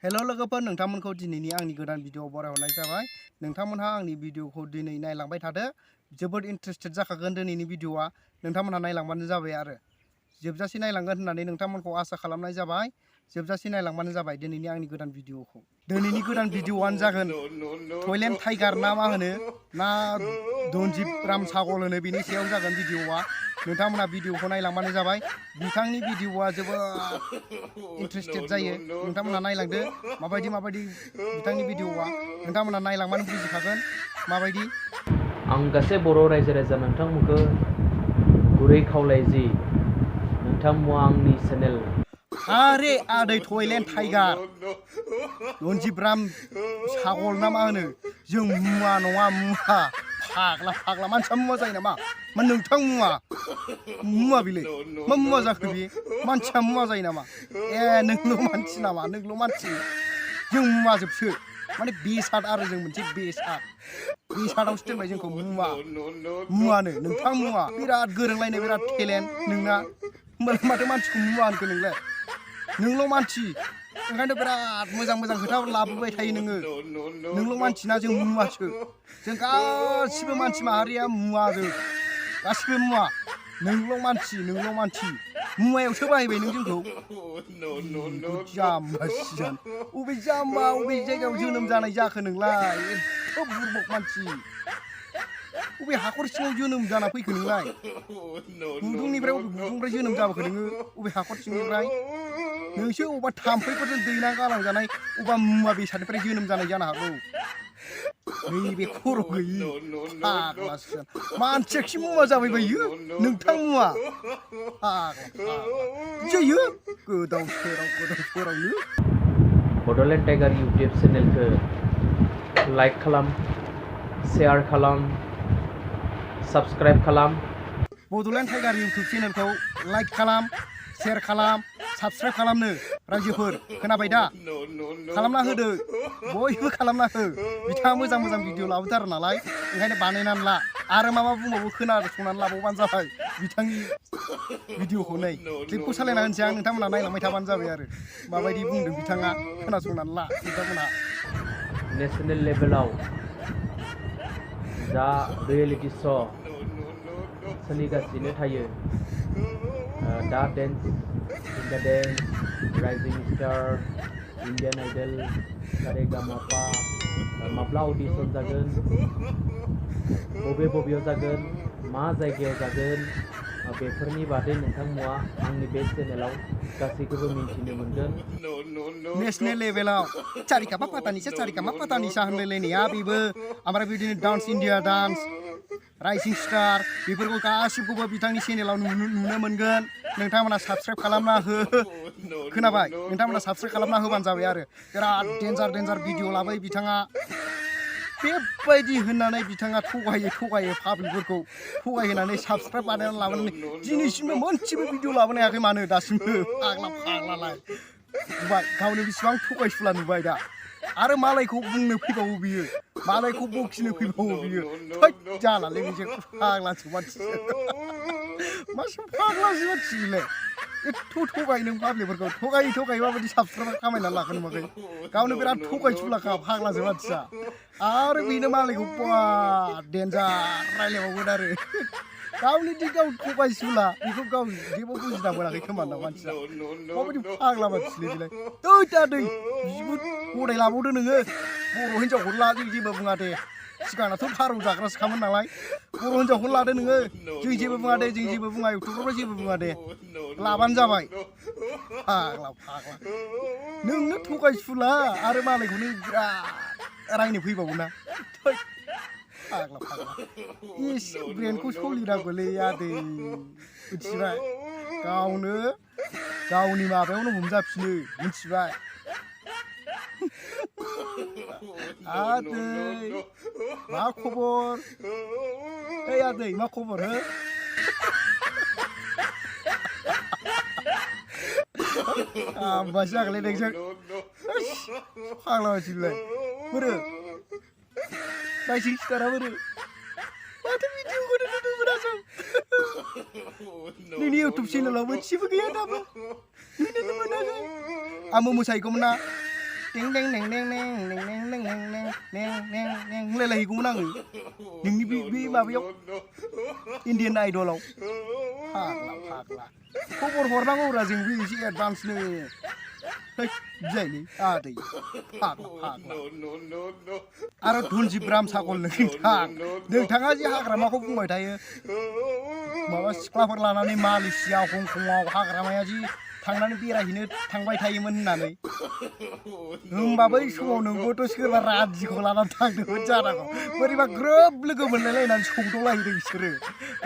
हेल' लोगोफोर नोंथांमोनखौ दिनैनि आंनि गोदान भिडिअ बरायहरनाय जाबाय। नोंथांमोनहा आंनि भिडिअखौ दिनै नायलांबाय थादो। जोबोद इन्टारेस्टेड जाखागोन दिनैनि भिडिअआ। नोंथांमोनहा नायलांबानो जाबाय आरो जोबजासे नायलांगोन होननानै नोंथांमोनखौ आसा खालामनाय जाबाय। जोबजासे नायलांबानो जाबाय दिनैनि आंनि गोदान भिडिअखौ। दिनैनि गोदान भिडिअआनो जागोन थयलेन्ड टाइगार ना मा होनो ना धनजिब राम सागल होनो बेनि सायाव जागोन भिडिअआ। नोंथांमोनहा भिडिअखौ नायलांबानो जाबाय। बिथांनि भिडिअआ जोबोद इन्टारेस्टेड जायो। नोंथांमोनहा नायलांदो माबायदि बिथांनि भिडिअआ। नोंथांमोनहा नायलांबानो बुजिखागोन माबायदि। आं गासै बर' रायजो राजा नोंथांमोनखौ गुरै खावलायजि नोंथांमोना आंनि चेनेल आरे आदै थयलेन्ड टाइगार धनजिब राम सागल ना मा होनो जों मुवा नङा मुवा फाग्ला मानसिया मुवा जायो नामा मा नोंथां मुवा बेलाय मा मुवा जाखो बे मानसिया मुवा जायो नामा ए नोंल' मानसि नामा नोंल' मानसि जों मुवा जोबसो माने बेसाद आरो जों मोनसे बेसादावसो दोनबाय जोंखौ मुवानो नोंथां मुवा बिराद गोरोंलायनो बिराद टेलेन्ट नोंना होमबालाय माथो मानसिखौ मुवा होनखो नोंल' मानसि ओंखायनो बिराद मोजां खोथा लाबोबाय थायो नोंल' मानसिना जों मुवासो जों गासिबो मानसि माहारिया मुवाजों गासिबो मुवा नोंल' मानसि मुवायावसो बाहायबाय नों जोंखौ जाम्बासियान अबे जाम्बा अबे जायगायाव जोनोम जानाय जाखो नोंलाय एथ' बुरबक मानसि अबे हाखर सिङाव जोनोम जाना फैखो नोंलाय गुदुंनिफ्राय अबे गुदुंनिफ्राय जोनोम जाबोखो नोङो अबे हाखर सिंनिफ्राय नोंसो अबेबा थाम्फैफोरजों दैना गालांजानाय अबेबा मुवा बेसादनिफ्राय जोनोम जानाय जानो हागौ नैबे खर' गैयि फाग्लासो मानसियाखि मुवा जाबायबायो नोंथां मुवा फाग्ला जायो गोदाव सोरावनो बड'लेण्ड टाइगार इउटुब चेनेलखौ लाइक खालाम शेयार खालाम साबस्क्राइब खालाम बड'लेण्ड टाइगार इउटुब चेनेलखौ लाइक खालाम शेयार खालाम साबस्क्राइब खालामनो रायजोफोर खोनाबाय दा खालामना होदो बयबो खालामना हो बिथाङा मोजां भिडिअ लाबोथारो नालाय ओंखायनो बानायनानै ला आरो मा बुंबावो खोनासंनानै लाबावबानो जाबाय बिथांनि भिडिअखौ नै क्लिपखौ सालायना होनोसै आं नोंथांमोनहा नायलांबाय थाबानो जाबाय आरो माबायदि बुंदों बिथाङा खोनासंनानै ला नोंथांमोनहा नेशनेल लेभेलाव जा रियेलिटि श' सोलिगासिनो थायो दा dance India dance rising star Indian idol Sa Re Ga Ma Pa माब्ला अडिशन जागोन बबेयाव जागोन मा जायगायाव जागोन बेफोरनि बादै नोंथांमोना आंनि बे चेनेलाव गासैखौबो मिन्थिनो मोनगोन नेशनेल लेभेलाव सारिकामा पातानिसा होनलायलायनाया बेबो ओमफ्राय बिदिनो dance India dance rising star बेफोरखौ गासिबखौबो बिथांनि चेनेलाव नुनो मोनगोन नोंथांमोना साबस्क्राइब खालामना हो खोनाबाय नोंथांमोना साबस्क्राइब खालामना होबानो जाबाय आरो बिराद डेन्जार भिडिअ लाबोयो बिथाङा बेबायदि होननानै बिथाङा थगायो पाब्लिकफोरखौ थगायहोनानै साबस्क्राइब बानायनानै लाबोनानै दिनैसिमबो मोनसेबो भिडिअ लाबोनो हायाखै मानो दासिमबो फाग्लालाय नुबाय गावनो बेसेबां थगायसुला नुबाय दा आरो मालायखौ बुंनो फैबावो बियो मालायखौ बखिनो फैबावो बियो थैद जालालै बेजों फाग्लासो मानसि फाग्लासो मानसि बिलाय एथ' थगाय नों पाब्लिकफोरखौ थगायै माबायदि साबस्क्राइब खामायना लाखो नुवाखै गावनो बिराद थगायसुलाखा फाग्लासो मानसिया आरो बेनो मालायखौ बा डेन्जार रायलायबावगोन आरो गावनि गाव थगायसुला बेखौ गाव जेबो बुजिना मोनाखै खोमा ना मानसिया माबायदि फाग्ला मानसिलै बेलाय दै बिबो गदाय लाबावदो नोङो बर' हिन्जावखौनो ला जों जेबो बुङा दे सिगांनाथ' फारौ जाग्रासोखामोन नालाय बर' हिन्जावखौनो लादो नोङो जों जेबो बुङा दे इउटुबफ्राव जेबो बुङा दे लाबानो जाबाय फाग्ला नोंनो थगायसुला आरो मालायखौनो बिराद रायनो फैबावो ना फाग्ला एसे ब्रेनखौ सलिनांगौलै आदै मिथिबाय गावनो गावनि माबायावनो हमजाफिनो मिथिबाय आदै मा खबर ओइ आदै मा खबर हो आंबासो जागोनलै नोंजों फाग्ला मानसिलाय बोरो राइजिं स्टारा बोरो माथो भिडिअखौनो नुनो मोना जों नोंनि इउटुब चेनेलाव मोनसेबो गैया दाबो नुनोनो मोनाखै आंबो मोसाहैगौमोन ना टें टें नें नें नें नें नें नें नें नें नें नें नें होनलायलायगौमोन आङो नोंनि बे माबायाव इण्डियान आइडलाव फाग्ला खबर हरनांगौब्रा जोंबो एसे एडभान्सनो जायलै आदै फाग्ला आरो धनजिब राम सागल नोंथाङा जे हाग्रामाखौ बुंबाय थायो माबा सिख्लाफोर लानानै मालेसिया हंकंआव हाग्रामाया जि थांनानै बेरायहैनो थांबाय थायोमोन होननानै होमबा बै समाव नोंबोथ' सोरबा राजिखौ लानानै थांदोंमोन जानांगौ बोरैबा ग्रोब लोगो मोनलायलायनानै सौदावलायदों बिसोरो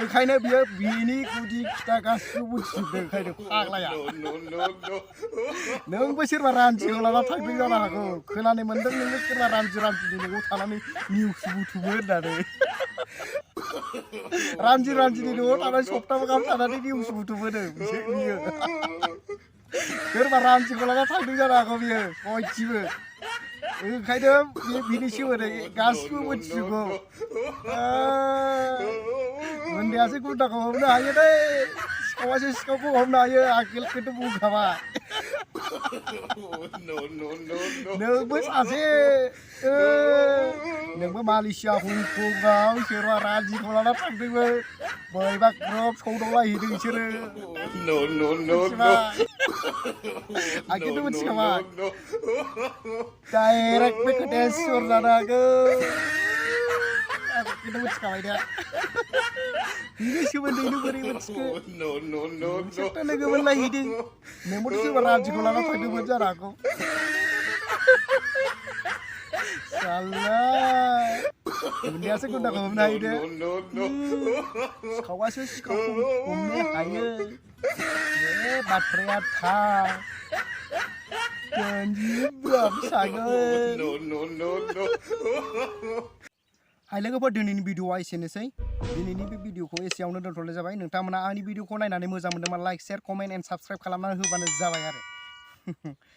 ओंखायनो बियो बिनि गुदि खिथा गासिबो मिथिजोबदों ओंखायनो फाग्लाया नोंबो सोरबा रान्जिखौ लानानै थांदों जानो हागौ खोनानो मोन्दों नोंबो सोरबा रान्जिनि न'आव थानानै निउस बुथुमो होननानै रान्जिनि न'आव थानानै सप्ताबो गाहाम थानानै निउस बुथुमोनो बियो सोरबा रान्जिखौ लाना थांदों जानो हागौ बियो बयथिबो ओंखायनो बिनि सोमोन्दै गासिबो मिथिजोबगौ उन्दैयासो गुन्दाखौ हमनो हायो दै सिखावासो सिखावखौ हमनो हायो आगोलखौथ' बुंखाबाय नोंबो सासे नोंबो मालेसिया हंकंआव सोरबा रान्जिखौ लाना थांदोंमोन बोरैबा ग्रोब सौदावलायहैदों बिसोरो आं खिन्थु मिथिखाबाय डाइरेक्ट बे खोथाया सियर जानो हागौ आं खिन्थु मिथिखाबाय दा बिनि सोमोन्दैनो बोरै मिथिखो नोंसोरथ' लोगो मोनलायहैदों नोंबोथ' सोरबा रान्जिखौ लाना थांदोंमोन जानो हागौ साला उन्दैयासो गुन्दाखौ हमनो हायो सिखावासो सिखावखौ हमनो हायो बे बाथ्राया थार धनजिब राम सागल हाय लोगोफोर दिनैनि भिडिअआ एसेनोसै दिनैनि बे भिडिअखौ एसेयावनो दोनथ'नाय जाबाय नोंथांमोना आंनि भिडिअखौ नायनानै मोजां मोनदोंबा like share comment and subscribe खालामनानै होबानो जाबाय आरो